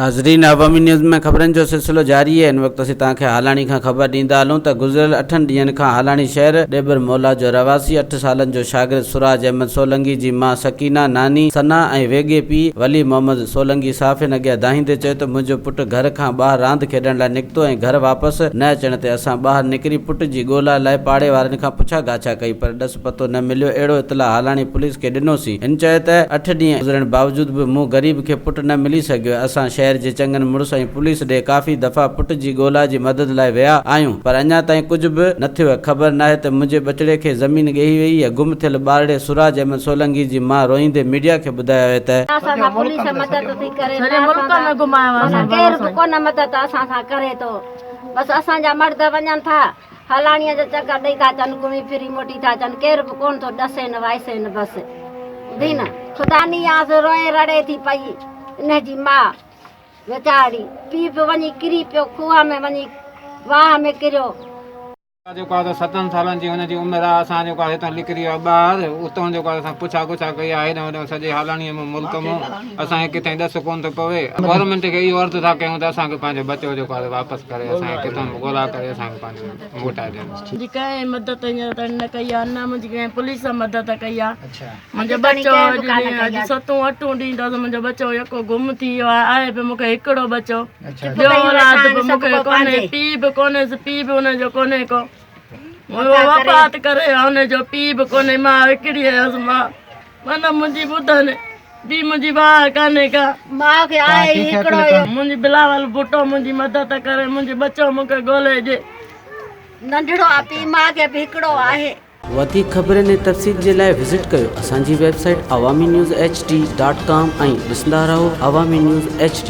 ناظرين عوامي نيوز ۾ خبرن جو سلسلو جاري آهي هن وقت اسين توهان کي هالاڻي کان خبر ڏيندا هلون ته گذريل اٺن ڏينهن کان هالاڻي شهر ڏيٻر مولا جو رهواسي اٺ سالن جو شاگرد سراج احمد سولنگي جي ماء سڪينه ناني ثنا ۽ ويڳي پيء ولي محمد سولنگي صحافين اڳيان دانهيندي چيو ته منهنجو پٽ گهر کان ٻاهر راند کيڏڻ لاء نڪتو ۽ گهر واپس نه اچڻ تي اسان ٻاهر نڪري پٽ جي ڳولا لاء پاڙي وارن کان پڇا ڳاڇا ڪئي پر ڏس پتو نه مليو اهڙو اطلاع هالاڻي پوليس کي ڏنوسين. هن چيو ته اٺ ڏينهن گذرڻ باوجود به مون غريب کي پٽ نه ملي سگهيو اسان شهر جي چڱن مڙس ۽ پوليس ڏي ڪافي دفعا پٽ جي ڳولا جي مدد لاء ويا آهيون پر اڃا تائين ڪجهه به نه ٿيو خبر ناهي ته منهنجي ٻچڙي کي زمين ڳهي وئي يا گم ٿيل ٻارڙي سراج احمد سولنگي جي ماء روئيندي ميڊيا کي ٻڌايو آهي ته نه اسان سان پوليس مدد ٿي ڪري نه اسان سان معنيٰ ڪير به ڪونه مدد اسان سان ڪري ٿو بس اسان جا مرد وڃن ٿا هالاڻيء جو چڪر ڏئي ٿا اچن، گهمي ڦري موٽي ٿا اچن، ڪير به ڪونه ٿو ڏسين وائسين بس دين خدا نياز روئي رڙي ٿي پئي انهي جي ماء ويچاري پيء به وڃي ڪري پيو کوهه ۾ وڃي واهه ۾ ڪريو. جيڪو آهي ستن سالن جي هن جي عمر آهي اسان جيڪو آهي هتان نڪري ويا ٻاهر اتان جيڪو آهي اسان پڇا ڳڇا ڪئي آهي هيڏانهن هوڏانهن سڄي هالاڻيء مان ملڪ مان اسان کي ڪٿي ڏس ڪونه ٿو پوي گورنمينٽ کي اهو عرض ٿا ڪيون ته اسان کي پنهنجو ٻچو جيڪو آهي واپس ڪري اسان کي ڪٿان به ڳولا ڪري اسان کي پنهنجو موٽائي ڏين. منهنجي ڪنهن مدد هينئر تائين نه ڪئي آهي نه منهنجي ڪنهن پوليس مدد ڪئي آهي منهنجو ٻچو اڄ ڏينهن اڄ ستون اٺون ڏينهن اٿس منهنجو ٻچو يڪو گم ٿي ويو آهي آهي به مون کي هڪڙو ٻچو ٻيو اولاد به مون کي ڪونهي پيء به ڪونهيس پيء به ان جو ڪونهي ڪو وفات ڪري ويو ان جو پيء به ڪونهي مان هڪڙي آهيان مان معنيٰ منهنجي ٻڌن ٻي منهنجي واهه ڪانهي ڪا. ماء کي آهي ئي هڪڙو ئي. منهنجي بلاول ڀٽو منهنجي مدد ڪري منهنجي ٻچو مون کي ڳولي ڏي. ننڍڙو آ پيء ماء کي به هڪڙو آهي. وڌيڪ خبرن ۽ تفصيل جي لاء وزٽ ڪيو اسان جي website Awami news H D dot com ۽ ڏسندا رهو عوامي نيوز ايڇ ڊي.